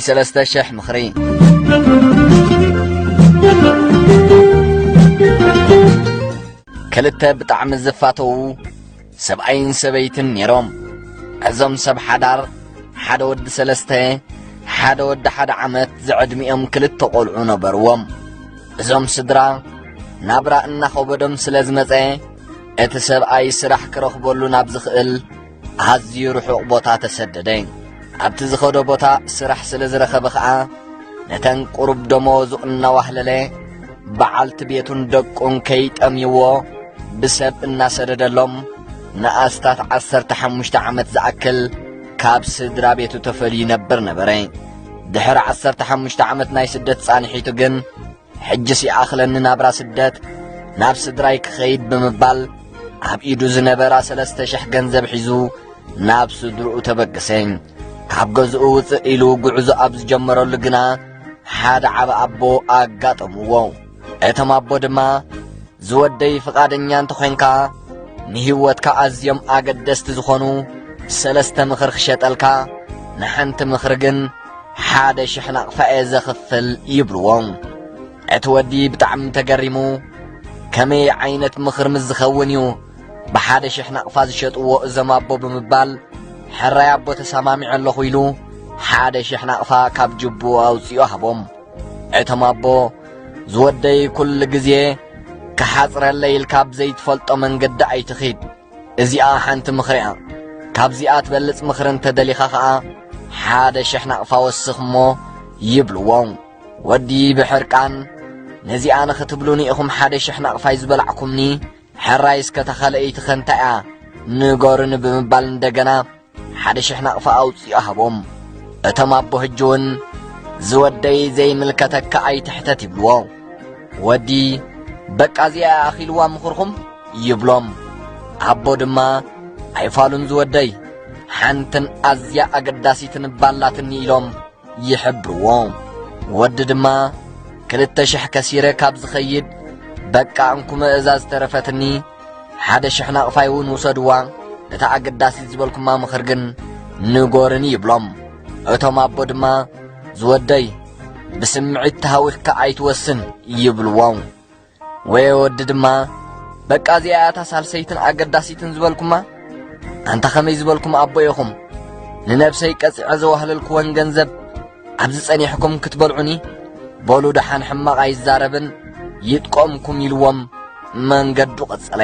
ሰለስተ ሽሕ ምኽሪ። ክልተ ብጣዕሚ ዝፋተዉ ሰብኣይን ሰበይትን ነይሮም። እዞም ሰብ ሓዳር ሓደ ወዲ ሰለስተ፣ ሓደ ወዲ ሓደ ዓመት ዝዕድሚኦም ክልተ ቆልዑ ነበርዎም። እዞም ስድራ ናብራ እናኸበዶም ስለ ዝመጸ፣ እቲ ሰብኣይ ስራሕ ክረኽበሉ ናብ ዝኽእል ኣዝዩ ርሑቕ ቦታ ተሰደደ። ኣብቲ ዝኸዶ ቦታ ስራሕ ስለ ዝረኸበ ኸኣ፣ ነተን ቁሩብ ደመወዙ እናዋህለለ፣ በዓልቲ ቤቱን ደቁን ከይጠምይዎ ብሰብ እናሰደደሎም፣ ንኣስታት ዓሰርተ ሓሙሽተ ዓመት ዝኣክል ካብ ስድራ ቤቱ ተፈልዩ ይነብር ነበረ። ድሕሪ ዓሰርተ ሓሙሽተ ዓመት ናይ ስደት ጻንሒቱ ግን፣ ሕጅስ ይኣኽለኒ ናብራ ስደት፣ ናብ ስድራይ ክኸይድ ብምባል፣ ኣብ ኢዱ ዝነበራ ሰለስተ ሽሕ ገንዘብ ሒዙ ናብ ስድርኡ ተበገሰ። ካብ ገዝኡ ውጽእ ኢሉ ጉዕዞ ኣብ ዝጀመረሉ ግና፣ ሓደ ዓቢ ኣቦ ኣጋጠምዎ። እቶም ኣቦ ድማ፣ "ዝወደይ፣ ፍቓደኛ እንተኾይንካ፣ ንህይወትካ ኣዝዮም ኣገደስቲ ዝኾኑ ሰለስተ ምኽሪ ክሸጠልካ፣ ንሓንቲ ምኽሪ ግን ሓደ ሽሕ ናቕፋ እየ ዘኽፍል" ይብልዎ። እቲ ወዲ ብጣዕሚ ተገሪሙ፣ "ከመይ ዓይነት ምኽሪ ምስ ዝኸውን እዩ ብሓደ ሽሕ ናቕፋ ዝሸጥዎ እዞም ኣቦ?" ብምባል፣ "ሕራይ ኣቦ፣ ተሰማሚዐ ኣለኹ" ኢሉ ሓደ ሽሕ ናቕፋ ካብ ጅብኡ ኣውጺኡ ሃቦም። እቶም ኣቦ፣ "ዝወደይ፣ ኩሉ ግዜ ክሓጽረለይ ኢልካ ኣብ ዘይትፈልጦ መንገዲ ኣይትኺድ። እዚኣ ሓንቲ ምኽሪ እያ። ካብዚኣ ትበልጽ ምኽሪ እንተ ደሊኻ ኸኣ፣ ሓደ ሽሕ ናቕፋ ወስኽ እሞ" ይብልዎ። ወዲ ብሕርቃን፣ "ነዚኣ ንኽትብሉኒ ኢኹም ሓደ ሽሕ ናቕፋይ ዝበላዕኩምኒ? ሕራይ እስከ እታ ካልኣይቲ ኸ እንታይ እያ? ንገሩኒ" ብምባል እንደገና ሓደ ሽሕ ናቕፋ ኣውጺኡ ሃቦም። እቶም ኣቦ ሕጂ እውን፣ "ዝወደይ፣ ዘይምልከተካ ኣይትሕተት" ይብልዎ። ወዲ፣ "በቃ እዚኣ እያ ኣኺልዋ ምኽርኹም?" ይብሎም። ኣቦ ድማ፣ "ኣይፋሉን ዝወደይ፣ ሓንትን ኣዝያ ኣገዳሲትን እባ ኣላትኒ" ኢሎም ይሕብርዎ። ወዲ ድማ፣ "ክልተ ሽሕ ከሲረ ካብ ዝኸይድ፣ በቃ እንኩመ እዛ ዝተረፈትኒ ሓደ ሽሕ ናቕፋይ እውን ውሰድዋ፣ እታ ኣገዳሲት ዝበልኩማ ምኽር ግን ንገሩኒ" ይብሎም። እቶም ኣቦ ድማ፣ "ዝወደይ፣ ብስምዒት ተሃዊኽካ ኣይትወስን" ይብልዎ። ወየ ወዲ ድማ፣ "በቃ እዚኣ እያ እታ ሳልሰይትን ኣገዳሲትን ዝበልኩማ?" "ኣንታ ኸመይ ዝበልኩም ኣቦ ኢኹም? ንነብሰይ ቀጺዐ ዘዋህለልክወን ገንዘብ ኣብዚ ጸኒሕኩም ክትበልዑኒ? በሉ ደሓን ሕማቕ ኣይዛረብን ይጥቆምኩም" ኢልዎም መንገዱ ቀጸለ።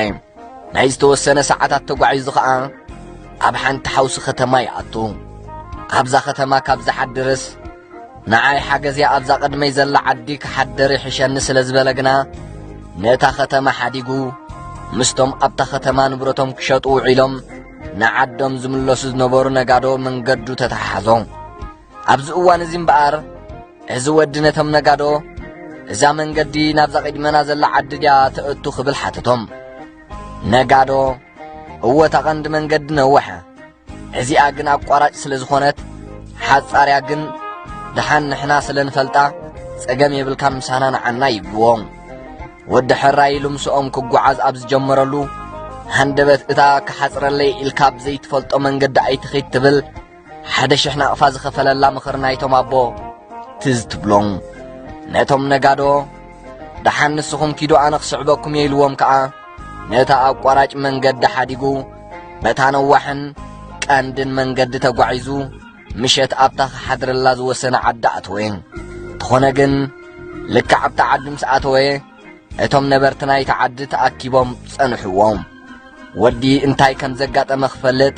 ናይ ዝተወሰነ ሰዓታት ተጓዒዙ ኸኣ ኣብ ሓንቲ ሓውሲ ከተማ ይኣቱ። ኣብዛ ከተማ ካብ ዝሓድርስ፣ ንዓይ ሓገዝያ ኣብዛ ቅድመይ ዘላ ዓዲ ክሓድር ይሕሸኒ ስለ ዝበለ ግና፣ ነታ ከተማ ሓዲጉ፣ ምስቶም ኣብታ ከተማ ንብረቶም ክሸጡ ውዒሎም ንዓዶም ዝምለሱ ዝነበሩ ነጋዶ መንገዱ ተተሓሓዞ። ኣብዚ እዋን እዚ እምበኣር፣ እዚ ወዲ ነቶም ነጋዶ፣ "እዛ መንገዲ ናብዛ ቅድመና ዘላ ዓዲ ድያ ተእቱ?" ክብል ሓተቶም። ነጋዶ፣ "እወ፣ እታ ቀንዲ መንገዲ ነውሕ፣ እዚኣ ግን ኣቋራጭ ስለ ዝኾነት፣ ሓጻርያ ግን ደሓን ንሕና ስለ ንፈልጣ፣ ጸገም የብልካን፣ ምሳና ንዓና" ይብልዎ። ወዲ ሕራይ ኢሉ ምስኦም ክጓዓዝ ኣብ ዝጀመረሉ፣ ሃንደበት እታ ክሓጽረለይ ኢልካ ኣብ ዘይትፈልጦ መንገዲ ኣይትኺድ ትብል ሓደ ሽሕ ናቕፋ ዝኸፈለላ ምኽሪ ናይቶም ኣቦ ትዝ ትብሎም። ነቶም ነጋዶ፣ "ደሓን ንስኹም ኪዱ፣ ኣነ ክስዕበኩም እየ" ኢልዎም ከኣ፣ ነታ ኣቋራጭ መንገዲ ሓዲጉ፣ በታ ነዋሕን ቀንድን መንገዲ ተጓዒዙ፣ ምሸት ኣብታ ክሓድረላ ዝወሰነ ዓዲ ኣተወ። እንተኾነ ግን፣ ልክዕ ኣብታ ዓዲ ምስ ኣተወ፣ እቶም ነበርቲ ናይቲ ዓዲ ተኣኪቦም ጸንሕዎ። ወዲ እንታይ ከም ዘጋጠመ ክፈልጥ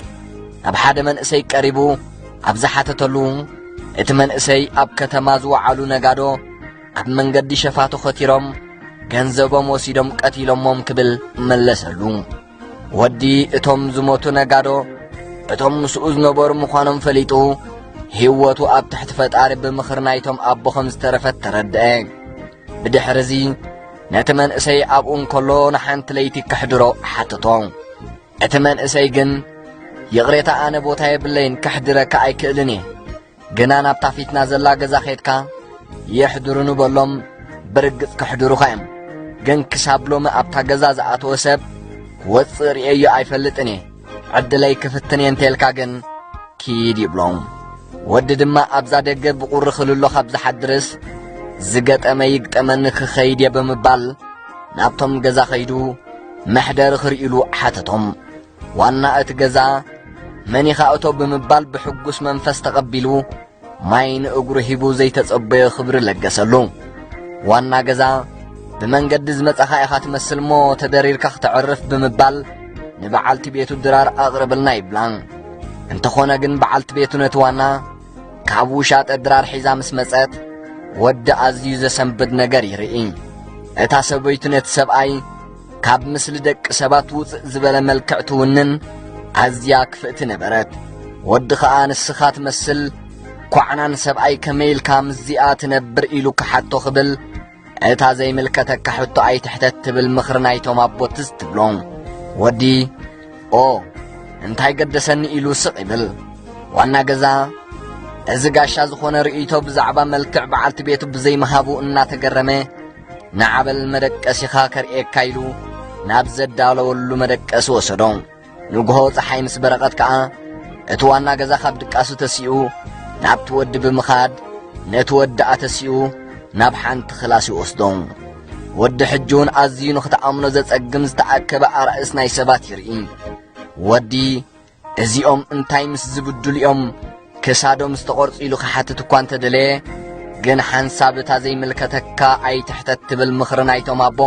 ናብ ሓደ መንእሰይ ቀሪቡ ኣብ ዝሓተተሉ፣ እቲ መንእሰይ ኣብ ከተማ ዝወዓሉ ነጋዶ ኣብ መንገዲ ሸፋቱ ከቲሮም ገንዘቦም ወሲዶም ቀቲሎሞም ክብል መለሰሉ። ወዲ እቶም ዝሞቱ ነጋዶ እቶም ምስኡ ዝነበሩ ምዃኖም ፈሊጡ፣ ህይወቱ ኣብ ትሕቲ ፈጣሪ ብምኽሪ ናይቶም ኣቦ ከም ዝተረፈት ተረድአ። ብድሕርዚ ነቲ መንእሰይ ኣብኡ እንከሎ ንሓንቲ ለይቲ ከሕድሮ ሓተቶ። እቲ መንእሰይ ግን፣ "ይቕሬታ፣ ኣነ ቦታ የብለይን፣ ከሕድረካ ኣይክእልን እየ። ግና ናብታ ፊትና ዘላ ገዛ ኸይድካ የሕድሩኒ በሎም፣ ብርግጽ ከሕድሩኻ እዮም። ግን ክሳብ ሎሚ ኣብታ ገዛ ዝኣተወ ሰብ ክወጽእ ርእየዮ ኣይፈልጥን እየ። ዕድለይ ክፍትን እየ እንተልካ ግን ኪድ" ይብሎ። ወዲ ድማ ኣብዛ ደገ ብቑሪ ክልሎ ካብ ዝሓድርስ፣ ዝገጠመ ይግጠመኒ ክኸይድ እየ ብምባል ናብቶም ገዛ ኸይዱ መሕደሪ ክርእይሉ ሓተቶም። ዋና እቲ ገዛ መን ኢኻ እቶ ብምባል ብሕጉስ መንፈስ ተቐቢሉ ማይ ንእግሩ ሂቡ ዘይተጸበዮ ክብሪ ለገሰሉ። ዋና ገዛ ብመንገዲ ዝመጻኻ ኢኻ ትመስል እሞ ተደሪርካ ክተዕርፍ ብምባል ንበዓልቲ ቤቱ ድራር ኣቕርብልና ይብላ። እንተኾነ ግን በዓልቲ ቤቱ ነቲ ዋና ካብ ውሻጠ ድራር ሒዛ ምስ መጸት ወዲ ኣዝዩ ዘሰንብድ ነገር ይርኢ። እታ ሰበይቱ ነቲ ሰብኣይ ካብ ምስሊ ደቂ ሰባት ውጽእ ዝበለ መልክዕ ትውንን ኣዝያ ክፍእቲ ነበረት። ወዲ ኸኣ ንስኻ ትመስል ኳዕናን ሰብኣይ ከመይ ኢልካ ምስዚኣ ትነብር ኢሉ ክሓቶ ክብል እታ ዘይምልከተካ ሕቶ ኣይትሕተት ትብል ምኽሪ ናይቶም ኣቦ ትዝ ትብሎ። ወዲ ኦ እንታይ ገደሰኒ ኢሉ ስቕ ይብል። ዋና ገዛ እዚ ጋሻ ዝኾነ ርእይቶ ብዛዕባ መልክዕ በዓልቲ ቤቱ ብዘይምሃቡ እናተገረመ ንዓበል መደቀሲኻ ከርእየካ ኢሉ ናብ ዘዳለወሉ መደቀሲ ወሰዶ። ንግሆ ጸሓይ ምስ በረቐት ከኣ እቲ ዋና ገዛ ካብ ድቃሱ ተሲኡ ናብቲ ወዲ ብምኻድ ነቲ ወዲ ኣተሲኡ ናብ ሓንቲ ክላስ ይወስዶ። ወዲ ሕጂ እውን ኣዝዩ ንኽትኣምኖ ዘጸግም ዝተኣከበ ኣራእስ ናይ ሰባት ይርኢ። ወዲ እዚኦም እንታይ ምስ ዝብድሉ እዮም ክሳዶም ዝተቖርጹ ኢሉ ክሓትት እኳ እንተደለየ፣ ግን ሓንሳብ እታ ዘይምልከተካ ኣይትሕተት ትብል ምኽሪ ናይቶም ኣቦ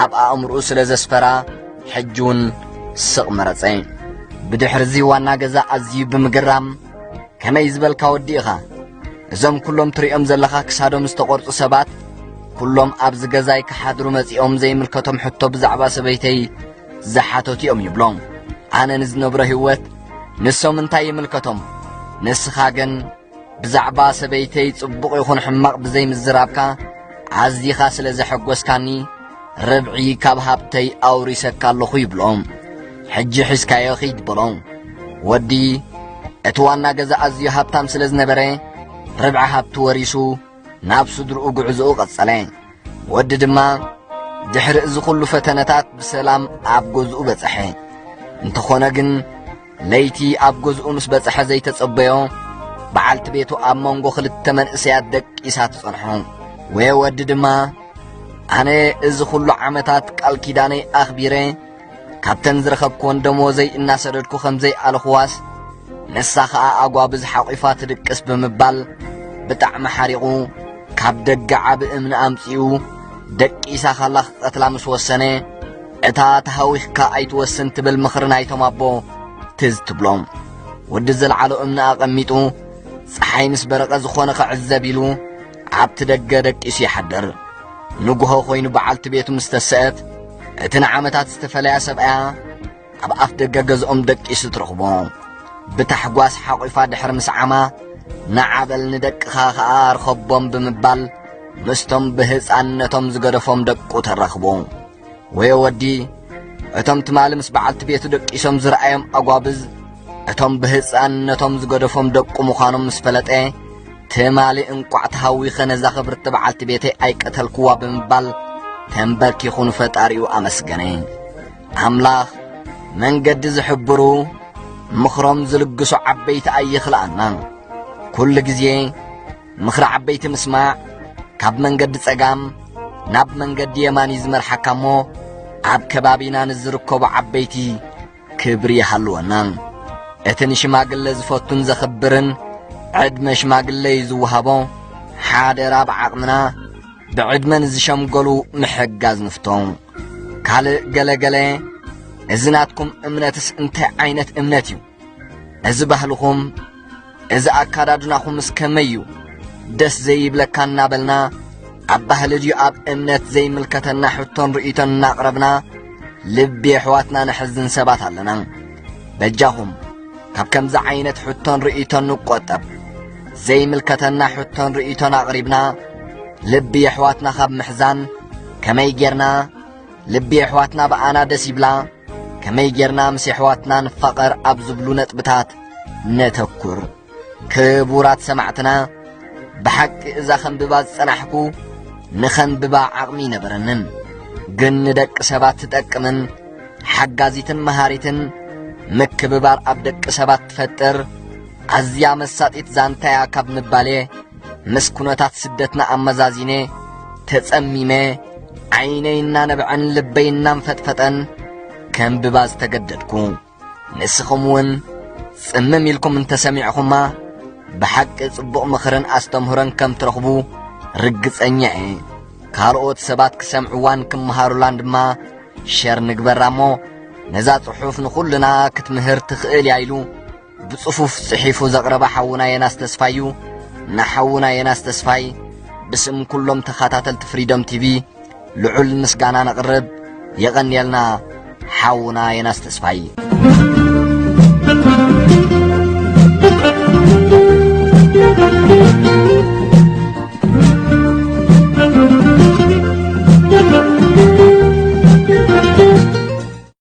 ኣብ ኣእምርኡ ስለ ዘስፈራ፣ ሕጂ እውን ስቕ መረጸ። ብድሕርዚ ዋና ገዛ ኣዝዩ ብምግራም፣ "ከመይ ዝበልካ ወዲ ኢኻ? እዞም ኩሎም ትሪኦም ዘለኻ ክሳዶም ዝተቖርጹ ሰባት፣ ኩሎም ኣብዚ ገዛይ ክሓድሩ መጺኦም ዘይምልከቶም ሕቶ ብዛዕባ ሰበይተይ ዝሓተቱ እዮም" ይብሎ። ኣነ ንዝነብሮ ህይወት ንሶም እንታይ ይምልከቶም? ንስኻ ግን ብዛዕባ ሰበይተይ ጽቡቕ ይኹን ሕማቕ ብዘይ ምዝራብካ ኣዚኻ ስለ ዘሐጎስካኒ፣ ርብዒ ካብ ሃብተይ ኣውሪሰካ ኣለኹ ይብሎ። "ሕጂ ሒዝካዮ ኺድ" በሎ። ወዲ እቲ ዋና ገዛ ኣዝዩ ሃብታም ስለ ዝነበረ፣ ርብዒ ሃብቱ ወሪሱ ናብ ስድርኡ ጉዕዞኡ ቀጸለ። ወዲ ድማ ድሕሪ እዚ ኹሉ ፈተነታት ብሰላም ኣብ ገዝኡ በጸሐ። እንተኾነ ግን፣ ለይቲ ኣብ ገዝኡ ምስ በጸሐ ዘይተጸበዮ፣ በዓልቲ ቤቱ ኣብ መንጎ ክልተ መንእሰያት ደቂሳ ትጸንሖ። ወየ ወዲ ድማ፣ "ኣነ እዚ ኹሉ ዓመታት ቃል ኪዳነይ ኣኽቢረ፣ ካብተን ዝረኸብኩወን ደሞዘይ እናሰደድኩ ከም ዘይኣለኽዋስ፣ ንሳ ኸኣ ኣጓብዝ ሓቒፋ ትድቅስ" ብምባል ብጣዕሚ ሓሪቑ፣ ካብ ደገ ዓቢ እምኒ ኣምጺኡ ደቂሳ ኻላ ክቐትላ ምስ ወሰነ፣ እታ ተሃዊኽካ ኣይትወስን ትብል ምኽሪ ናይቶም ኣቦ ትዝ ትብሎ። ወዲ ዘልዓሎ እምኒ ኣቐሚጡ፣ ጸሓይ ምስ በረቐ ዝኾነ ክዕዘብ ኢሉ ኣብቲ ደገ ደቂሱ ይሓድር። ንግሆ ኮይኑ በዓልቲ ቤቱ ምስ ተሰአት፣ እቲ ንዓመታት ዝተፈለያ ሰብኣያ ኣብ ኣፍ ደገ ገዝኦም ደቂሱ ትረኽቦ። ብታሕጓስ ሓቑፋ ድሕሪ ምስዓማ፣ "ንዓ በል ንደቅኻ ኸኣ ርኸቦም" ብምባል ምስቶም ብህጻንነቶም ዝገደፎም ደቁ ተራኽቦ። ወዮ ወዲ፣ እቶም ትማሊ ምስ በዓልቲ ቤቱ ደቂሶም ዝረኣዮም ኣጓብዝ፣ እቶም ብህጻንነቶም ዝገደፎም ደቁ ምዃኖም ምስ ፈለጠ፣ "ትማሊ እንቋዕ ተሃዊኸ ነዛ ክብርቲ በዓልቲ ቤተይ ኣይቀተልክዋ" ብምባል ተንበርኪኹ ንፈጣሪኡ ኣመስገነ። ኣምላኽ መንገዲ ዝሕብሩ፣ ምኽሮም ዝልግሱ ዓበይቲ ኣይኽልኣና። ኩሉ ግዜ ምኽሪ ዓበይቲ ምስማዕ፣ ካብ መንገዲ ጸጋም ናብ መንገዲ የማን እዩ ዝመርሓካ እሞ፣ ኣብ ከባቢና ንዝርከቡ ዓበይቲ ክብሪ ይሃልወና። እቲ ንሽማግለ ዝፈቱን ዘኽብርን ዕድመ ሽማግለ እዩ ዝወሃቦ። ሓደራ ብዓቕምና ብዕድመ ንዝሸምገሉ ምሕጋዝ ንፍቶ። ካልእ ገለ ገለ፣ እዚ ናትኩም እምነትስ እንታይ ዓይነት እምነት እዩ? እዚ ባህልኹም፣ እዚ ኣካዳድናኹምስ ከመይ እዩ? ደስ ዘይብለካ እናበልና፣ ኣብ ባህሊ ድዩ ኣብ እምነት ዘይምልከተና ሕቶን ርእይቶን እናቕረብና፣ ልቢ የሕዋትና ነሕዝን ሰባት ኣለና። በጃኹም፣ ካብ ከምዚ ዓይነት ሕቶን ርእይቶን ንቆጠብ። ዘይምልከተና ሕቶን ርእይቶን ኣቕሪብና፣ ልቢ የሕዋትና ካብ ምሕዛን፣ ከመይ ጌርና ልቢ የሕዋትና ብኣና ደስ ይብላ፣ ከመይ ጌርና ምስ የሕዋትና ንፋቐር ኣብ ዝብሉ ነጥብታት ነተኩር። ክቡራት ሰማዕትና፣ ብሓቂ እዛ ከንብባ ዝጸናሕኩ ንኸንብባ ዓቕሚ ይነበረንን፣ ግን ንደቂ ሰባት ትጠቅምን ሓጋዚትን መሃሪትን፣ ምክብባር ኣብ ደቂ ሰባት ትፈጥር፣ ኣዝያ መሳጢት ዛንታያ ካብ ምባሌ፣ ምስ ኩነታት ስደትና ኣመዛዚነ፣ ተጸሚመ፣ ዓይነይ እናነብዐን ልበይ እናንፈጥፈጠን ከንብባ ዝተገደድኩ። ንስኹም እውን ጽምም ኢልኩም እንተሰሚዕኹማ፣ ብሓቂ ጽቡቕ ምኽርን ኣስተምህሮን ከም ትረኽቡ ርግጸኛ እየ። ካልኦት ሰባት ክሰምዕዋን ክመሃሩላን ድማ ሸር ንግበራ እሞ፣ ነዛ ጽሑፍ ንኹልና ክትምህር ትኽእል እያ ኢሉ ብጽፉፍ ጽሒፉ ዘቕረበ ሓውና የናስ ተስፋይ እዩ። ንሓውና የናስ ተስፋይ ብስም ኩሎም ተኸታተልቲ ፍሪደም ቲቪ ልዑል ምስጋና ነቕርብ። የቐንየልና ሓውና የናስ ተስፋይ።